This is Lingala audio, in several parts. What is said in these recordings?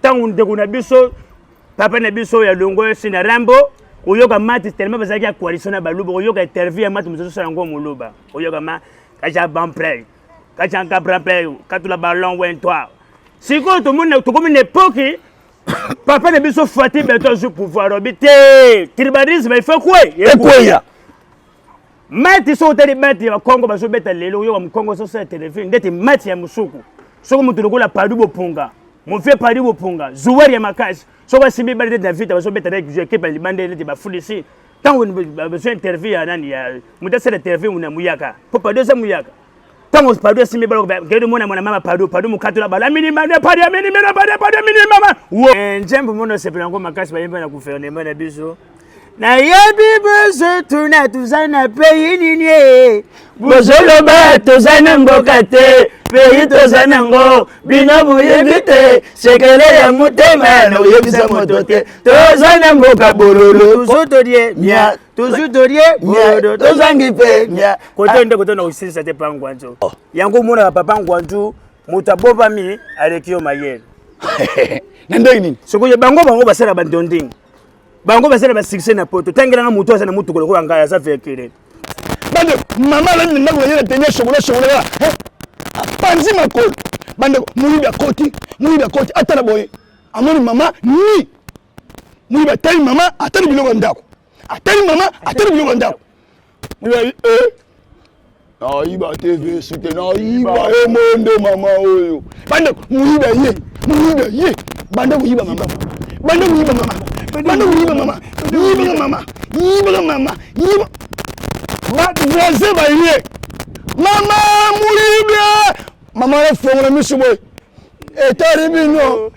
Ntango ndeko na biso, papa na biso ya longo esi na Rambo, oyoka mati tellement bazalaki ya coalition na baluba, oyoka interview ya mati mosusu osala yango moluba, oyoka ma kaja bamprey kaja nkabrampey katula ballon wentoi. Sikoyo tomoni tokomi na epoque papa na biso Fati Beto azwi pouvoir, obi te tribalisme il faut kwe ekweya. Mati soki otali bati ya bakongo bazobeta lelo, oyoka mokongo azosala televizio ndeti mati ya mosuku. Soki moto lokola Padu Bopunga, mofie Padu Bopunga, joueur ya makasi, soki asimbi bale neti na vita bazobeta na ekipe ya libanda neti bafulisi, ntango bazwa interview ya nani ya moto asala interview na muyaka mpo Padu eza muyaka. Ntango Padu asimbi bale kende mona mwana mama Padu, Padu mokatola bala minima ne Padu minima na Padu, Padu minima ma wo nzembo mono sepela yango makasi bayemba na gouvernement na biso. Nayebi bozo tuna toza na pays nini, bozoloba toza na mboka te, pays toza nango bino boyebi te, sekele ya motema na oyebisa moto te, toza na mboka bololo, tuzu tolie mia, tuzu tolie bololo, tozangi mpe mia. Kote nde kote na kosilisa te pa Ngwanzu. Yango omonaka papa Ngwanzu moto abobami aleki yo mayele. Na ndenge nini? Soki bango basala bandonding, bango basala ba succès na poto, tangelanga moto aza na motuka lokola ngai aza véhicule. Bandeko, mama alandi na ndako na ye na tenia shokola shokola kaka apanzi makolo. Bandeko, moyibi akoti, moyibi akoti atala boye, amoni mama ni moyibi atali mama, atali biloko ya ndako, atali mama, atali biloko ya ndako. Moyibi nayiba te vesi te, nayiba ye monde mama oyo. Bandeko, moyibi aye, moyibi aye, banda koyiba mama, banda koyiba mama, banda koyiba mama, yibaka mama, yibaka mama, yiba. Ba voisin baye, mama moyibi, mama afongola miso boye, etali bino,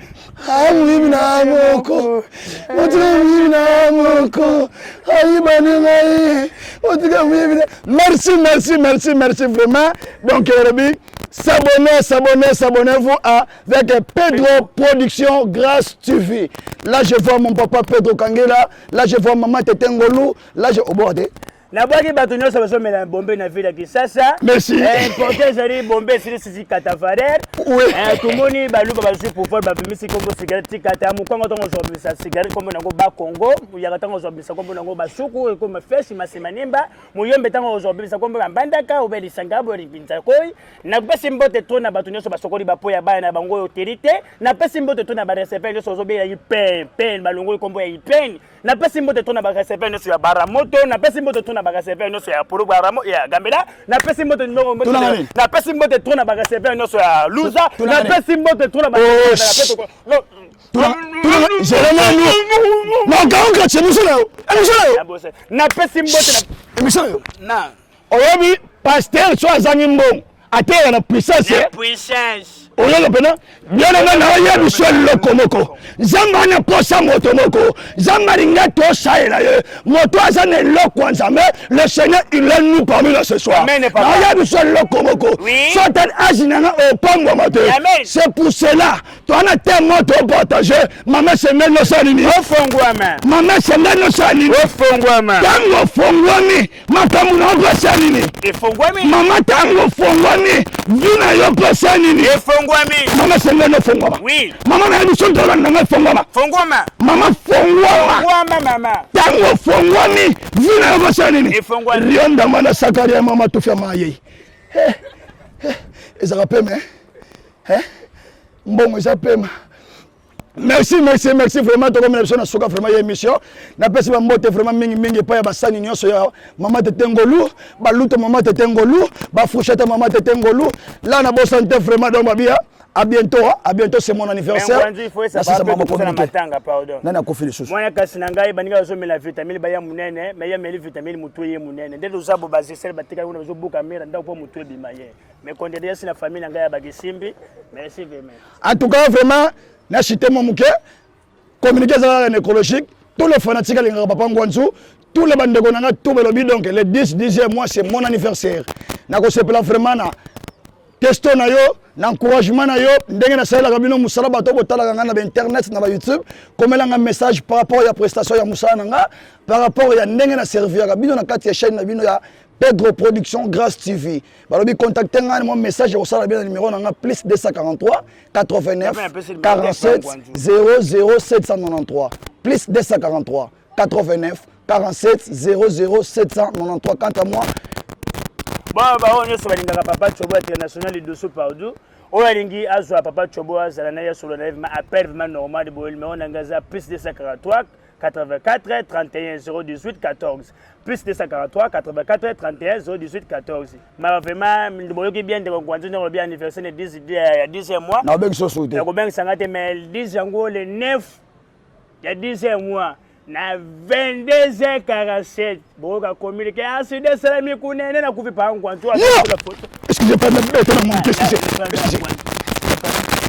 amoyibi na moko, otika moyibi na moko, ayibani ngai, otika moyibi na. Merci, merci, merci, merci vraiment. Donc elobi s'abonnez, s'abonnez, s'abonnez-vous avec Pedro Production Grâce TV. Là je vois mon papa Pedro Kangela, là je vois maman Tete Ngolu, là je oborde. Nabwaki bato nyonso bazomela bombe na ville ya Kisasa. Merci. Important ezali bombe esilisisi katavarer. Tomoni baluba bazwi pouvoir, babimisi kombo cigarette tikata mokongo, ntango ozwa bimisa cigarette kombo nango bakongo, muyaka ntango ozwa bimisa kombo nango basuku, ekoma feshi masemanimba, muyombe ntango ozwa bimisa kombo ya mbandaka obe lisanga boye lipinza koi. Napesi mbote to na bato nyonso basokoli bapo ya bana na bango oyo oteli te. Napesi mbote to na bareceveur nyonso ozobela ipen pen, balongoli kombo ya ipen. Napesi mbote to na bareceveur nyonso ya Baramoto. Napesi mbote to na bareceveur nyonso ya Polo Baramo ya Gambela. Napesi mbote, napesi mbote to na bareceveur nyonso ya Luza. Napesi mbote to na Zelananu nakaoka émission na yo, émission na yo. Napesi mbote émission na yo na oyebi pasteur so azangi mbongo ateyaka na puissance, oyoka mpena bien nga na oyebi so eloko moko. Nzambe ana posa moto moko, Nzambe alinga tosalela ye moto aza na eloko ya Nzambe. Le Seigneur, il est nous parmi nous ce soir. Naoyebi so eloko moko, so atali age nanga opambwama te. C'est pour cela toana te moto opartage. Mama sengeli nosala nini? Ofongwama. Mama sengeli nosala nini? Ofongwama. Ntango ofongwami, makambo na yo mpesa nini? Efongwami. Mama, ntango ofongwami, vie na yo mpesa nini? Efongwami. Mama sengeli nofongwama. Mama, nayebi so tolanda ngai, fongwama. Fongwama. Mama, fongwama. Fongwama mama. Ntango ofongwami, vie na yo mpesa nini? Efongwami. Riondama na sakari ya mama tofia mayei ezalaka pema, mbongo eza pema. Merci, merci, merci vraiment. Tokomela biso na suka vraiment ya émission. Napesi bambote vraiment mingimingi epai ya basani nyonso ya mama Tete Ngolu, baluto mama Tete Ngolu, bafourchette mama Tete Ngolu la na bosani te vraiment. Donc babia à bientôt, à bientôt, c'est mon anniversaire. Nani akufi lisusu? Mwana kasi na ngai, baninga bazomela vitamine baya monene, me ye ameli vitamine, motu ye monene nde toza bo bazesele batikali kuna bazobuka mira ndako mpo motu ebima ye. Mes condoléances na famille na ngai ya Bakisimbi. Merci vraiment. En tout cas vraiment na cité mo moke communiqué ezalaka nécrologique. Tous les fanatiques alingaka papa Ngwanzu, tous les bandeko na nga tout belobi. Donc le 10 10e mois, c'est mon anniversaire. Nakosepela vraiment na testo na yo, na encouragement na yo, ndenge nasalelaka bino mosala. Bato botalaka ngai na bainternet, na bayoutube, komelanga message par rapport ya prestation ya mosala na nga, par rapport ya ndenge na serviaka bino na kati ya chaîne na bino ya Pedro Production Grace TV. Balobi contacter nga mon message ekosala bien na numéro na nga plus 243 89 47 00 793 plus 243 89 47 00 793. Quant à moi, bon, baoyo nyonso balingaka Papa Chobo international lidusu partout, oyo alingi azwa Papa Chobo, azala na ye, solo na ye, vraiment appel vraiment normal boye. Numéro na ngai eza plus 243 84 31 018 14, plus 243 84 31 018 14. Ma vraiment boyoki bien, ndeko Ngwanzu, ndenge olobi anniversaire ne 10 ya 10e mois. Nabengisa so te. Nakobengisanga te, mais 10 yango, le 9 ya 10e mois na 22h47, boyoka communiqué accident esalami kunene, nakufi pa Ngwanzu. Excusez pas, bête na monte, excusez, excusez.